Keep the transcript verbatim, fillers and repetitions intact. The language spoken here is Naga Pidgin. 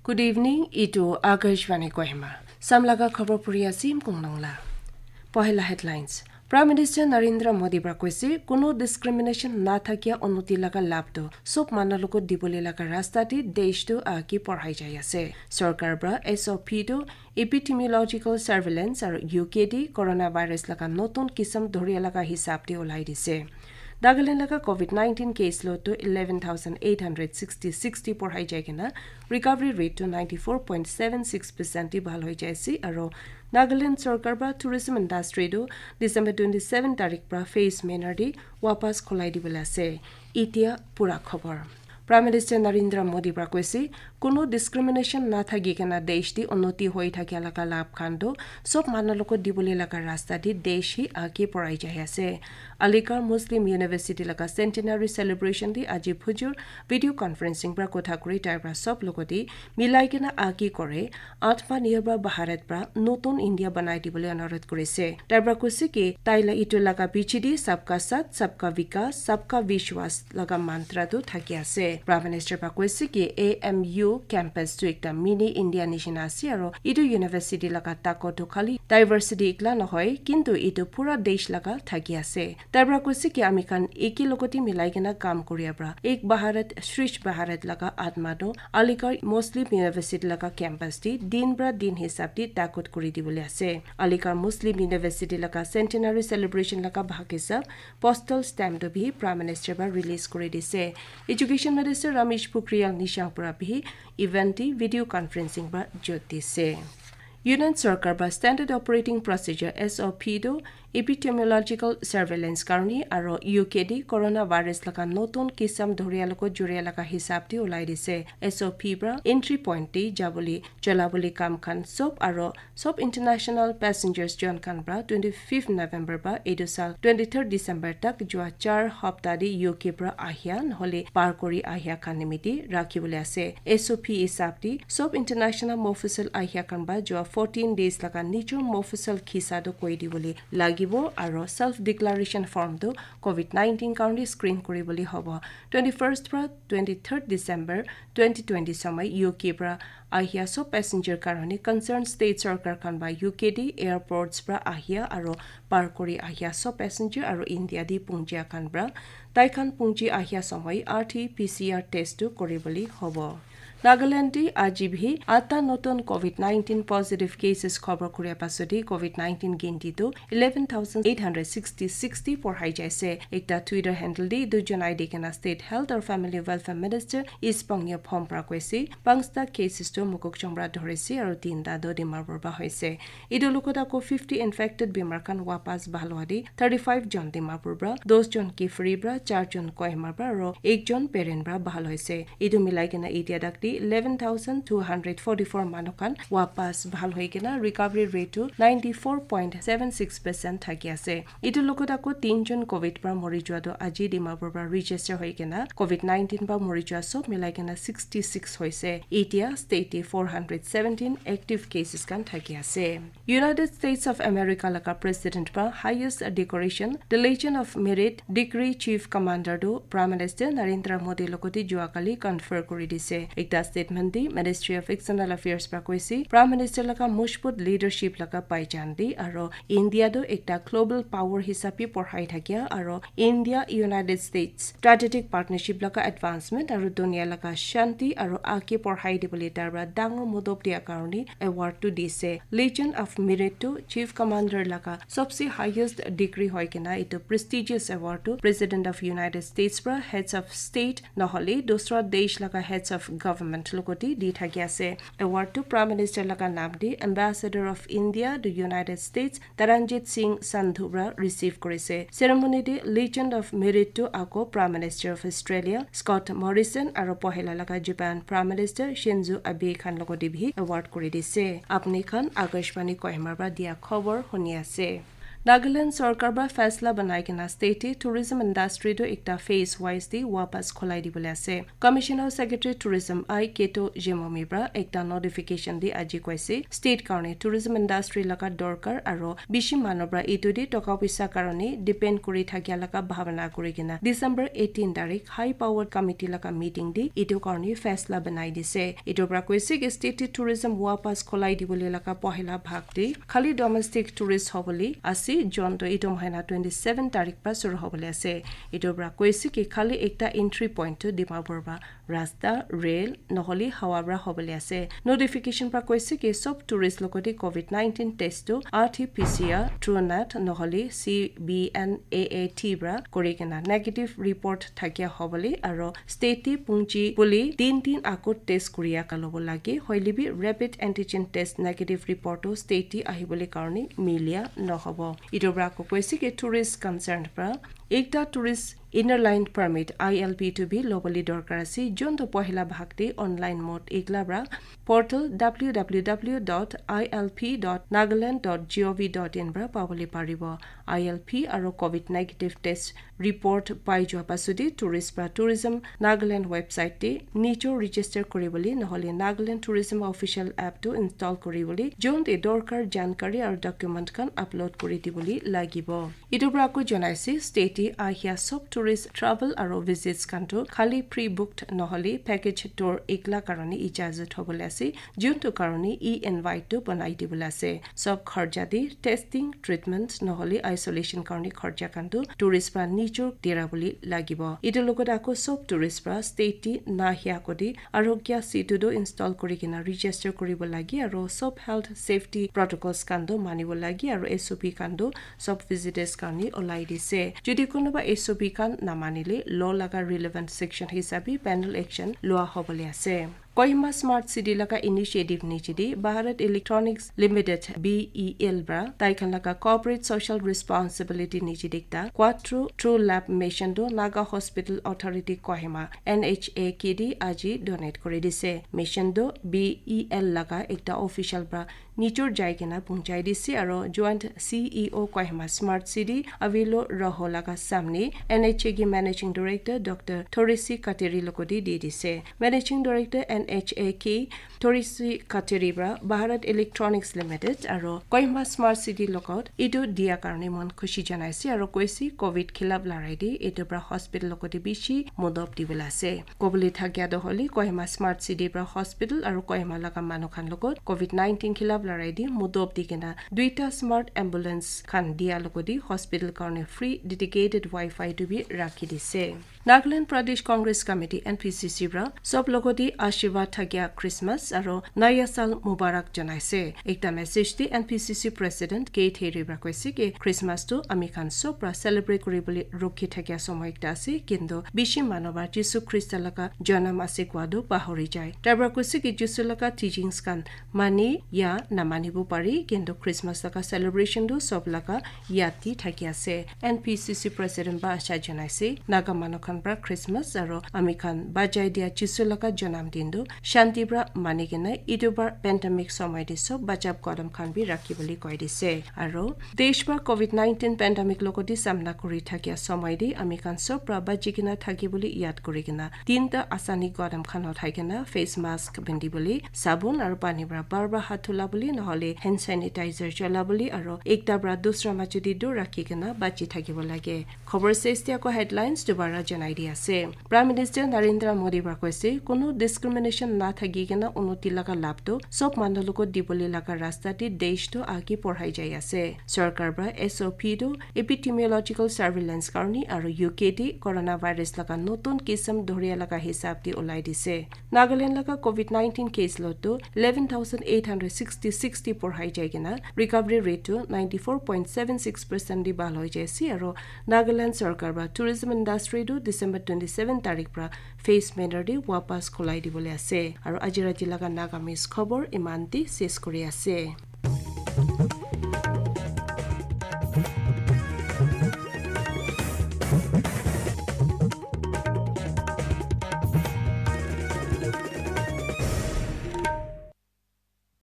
Good evening, itu Akashvani Kohima. Samlaga khobor puri asim kong nangla. Pohela headlines. Prime Minister Narendra Modi pra koise, kuno discrimination na thakia unnoti laga labh tu sob manu logot dibole laga rasta te desh tu agi porhai jai ase. Sorkar pra S O P tu epidemiological surveillance aru U K te coronavirus laga notun kisam dhoria laga hisab te ulai dise. Nagaland laga covid nineteen case load tu eleven thousand eight hundred sixty-six te porhai jai kena recovery rate tu ninety-four point seven six percent te bhal hoi jai ase aru Nagaland sorkar pra tourism industry tu December twenty-seven tarik pra phase manner te wapas khulai dibole ase. Itia pura khobor. Prime Minister Narendra Modi pra koise, kuno discrimination na thaki kena desh te unnoti hoi thakia laga labh khan tu sob manu logot dibole laga rasta te desh hi agi porhai jai ase. Aligarh Muslim University laga centenary celebration te aji phujur video conferencing pra kotha kuri tai pra sob logot te milai kena agi kore, Atmanirbhar Bharat pra notun India banai dibole anurodh kurise. Tai pra koise ki tai la itu laga piche te sabka saath, sabka vikas, sabka vishwas laga mantra tu thaki ase. Prime Minister pra koise ki A M U campus tu ekta mini India nishina ase aru itu university laga takot tu khali diversity ekla nohoi, kintu itu pura desh laga thaki ase. Tai pra koise ki ami khan eki logot te milai kena kam kuria pra Ek Bharat Shreshtha Bharat laga atma tu Aligarh Muslim University laga campus te din pra din hisab te takot kuri dibole ase. Aligarh Muslim University laga centenary celebration laga bhag hisab postal stamp tu bi Prime Minister pra release kuri dise. Education Minister Ramesh Pokhriyal Nishank pra bi event te video conferencing pra jot dise. Union Sorkar pra Standard Operating Procedure, S O P tu epidemiological surveillance karni aru U K te coronavirus laga notun kisam dhoria logot juria laga hisab te ulai dise. S O P pra entry point te jabole cholabole kam khan sob aru sob international passengers jon khan pra twenty-fifth November pra etu sal twenty-third December tak jua char hapta te U K pra ahia nohole par kuri ahia khan nimite rakhibole ase. S O P hisab te sob international mofusal ahia khan pra jua fourteen days laga nijor mofusal khisa tu koi dibole lagibo aru self declaration form tu covid nineteen karne screen kuribole hobo. Twenty-first pra twenty-third December twenty twenty samay U K pra ahia sob passenger karone concerned state sorkar khan pra U K te airports pra ahia aru par kuri ahia sob passenger aru India te pungjia khan pra tai khan pungji ahia samay R T P C R test tu kuribole hobo. Nagaland te aji bhi atta notun covid nineteen positive cases khobor kuria pasode covid nineteen ginti tu eleven thousand eight hundred sixty-six te porhai jaise. Ekta Twitter handle te dujon aidi kena State Health or Family Welfare Minister East Pangya Phom pra koise, pangsta cases tu Mokokchung pra dhorise aru tinta tu Dimapur pra hoise. Etu logot ako fifty infected bimar khan wapas bhal hwa te thirty-five jon Dimapur pra, dos jon Kiphire pra, char jon Kohima pra aru ek jon Peren pra bhal hoise. Etu milai kena etia tak te eleven thousand two hundred forty-four manu khan wapas bhal hoi kena recovery rate tu ninety-four point seven six percent thaki ase. Etu logot ako tin jon covid pra mori jua tu aji Dimapur pra register hoi kena covid nineteen pra mori jua sob milai kena sixty-six hoise. Etia state te four hundred seventeen active cases khan thaki ase. United States of America laga President pra highest decoration, the Legion of Merit degree Chief Commander tu Prime Minister Narendra Modi logot te jua kali confer kuri dise. Ekta statement te Ministry of External Affairs pra koise, Prime Minister laga mojbut leadership laga paijan te aru India tu ekta global power hisab te porhai thakia aru India United States strategic partnership laga advancement aru dunia laga shanti aru age porhai dibole tar pra dangor modop dia karone award tu dise. Legion of Merit tu Chief Commander laga sobse highest degree hoi kena etu prestigious award tu President of United States pra Heads of State nohole dusra desh laga Heads of Government logot te di thaki ase. Award tu Prime Minister laga naam te Ambassador of India to United States Taranjit Singh Sandhu pra receive kurise. Ceremony te Legion of Merit tu ako Prime Minister of Australia Scott Morrison aru pohela laga Japan Prime Minister Shinzo Abe khan logot te bhi award kuri dise. Apni khan Akashvani Kohima pra dia khobor huni ase. Nagaland sorkar para faisla banai kena state te tourism industry tu ekta phase wise te wapas khulai dibole ase. Commissioner Secretary Tourism I Keto Jemomi para ekta notification te aji koise, state karone tourism industry laga dorkar aro bishi manu para etu te toka poisa karone depend kuri thakia laga bhabana kuri kena December eighteen tarik high powered committee laga meeting te etu karone faisla banai dise. Etu para koise ki state te tourism wapas khulai dibole laga pohila bhag te khali domestic tourist hobole ase, jon to etu mahina twenty seven tarik para shuru hobole ase. Etu para koise ki khali ekta entry point to Dimapur para rasta, rail, nohole hawa para hobole ase. Notification para koise ki sob tourist logote covid nineteen test to R T P C R, TrueNat, nohole C B N A A T para kuri kena negative report thakia hobole aro state te punchi bole tin din agot test kuria ka lobo lage. Hoile bi rapid antigen test negative report to state te ahibole karone milia nohobo. Etu para ko koise ki tourist concern para ekta tourist inner line permit I L P tu bi lobole dorkar ase, jon to pohila bhag te online mode ekla para portal W W W dot I L P dot nagaland dot gov dot in para pabole paribo. I L P aro covid negative test report pai jua pasudi tourist para Tourism Nagaland website te nijor register kuribole nohole Nagaland Tourism official app tu install kuribole jon te dorkar jankari aro document khan upload kuri dibole lagibo. Etu para ko janaise state te ahia sob tourist travel aro visits khan tu khali pre-booked nohole package tour ekla karone ijazat hobole ase, juntu karone e-invite tu banai dibole ase. Sob kharcha te testing, treatment nohole isolation karone kharcha khan tu tourist para nijor dira bole lagibo. Etu logot ako sob tourist para state te nahia kodi Arogya Setu tu install kuri kena register kuribo lage aro sob health safety protocols khan tu manibo lage aro S O P khan tu sob visitors karone olai dise. Jodi kunuba S O P khan namanile law laga relevant section hisabe penal action lua hobole ase. Kohima Smart City laga initiative niche de Bharat Electronics Limited B E L para tai khan laga corporate social responsibility niche de ekta Quattro True Lab machine tu Naga Hospital Authority Kohima N H A K de aji donate kuri dise. Machine tu B E L laga ekta official para nijor jai kena punchai dise aro Joint C E O Kohima Smart City Avilo Roho laga samne N H A K Managing Director Doctor Thorisi Kateri logote di dise. Managing Director N H A K Thorisi Kateri para Bharat Electronics Limited aro Kohima Smart City logot etu dia karone mon khushi janaise aro koise covid khilaf larai de etu para hospital logote bishi modop dibole ase. Kobole thakia to hole Kohima Smart City para hospital aro Kohima laga manu khan logot covid nineteen khilaf larai de modop di kena duita smart ambulance khan dia logote hospital karone free dedicated Wi-Fi tu bi rakhi dise. Nagaland Pradesh Congress Committee N P C C para sob logote ashirwad thakia Christmas aro Naya Sal Mubarak janaise. Ekta message te N P C C President K Theri para koise ki Christmas tu ami khan sob para celebrate kuribole rukhi thakia somoy ekta ase, kintu bishi manu para Jisu Krista laga janam ase koa tu pahori jai. Tai para koise ki Jisu laga teachings khan mani ya namanibo pari, kintu Christmas laga celebration tu sob laga yad te thaki ase. N P C C President para asha janaise, Naga manu khan para Christmas aro ami khan bajai dia Jisu laga janam din tu shanti para mani kena etu para pandemic somoy te sob bachap kodam khan bi rakhi bole koi dise. Aro desh para covid nineteen pandemic logote samna kuri thakia somoy te ami khan sob para bachi kena thaki bole yad kuri kena tinta asani kodam khan uthai kena face mask pindi bole, sabun aro pani para bar bar hath dhula bole, nohole hand sanitizer chola bole, aro ekta para dusra machu te dur rakhi kena bachi thakibo lage. Khobor ses te ako headlines dubara janai di ase. Prime Minister Narendra Modi para koise, kono discrimination na thaki kena unoti laga lab to sob manu logot dibole laga rasta te desh to agi porhai jai ase. Sorkar para S O P to epidemiological surveillance karone aro U K te coronavirus laga notun kisam dohria laga hisab te ulai dise. Nagaland laga covid nineteen case load tu eleven thousand eight hundred sixty six te porhai jai kena recovery rate tu ninety four point seven six percent te bhal hoi jai ase aro Nagaland sorkar para tourism industry tu December twenty seven tarik para phase manner te wapas khulai dibole ase. Aro aji rati laga Nagamese khobor iman te ses kuri ase.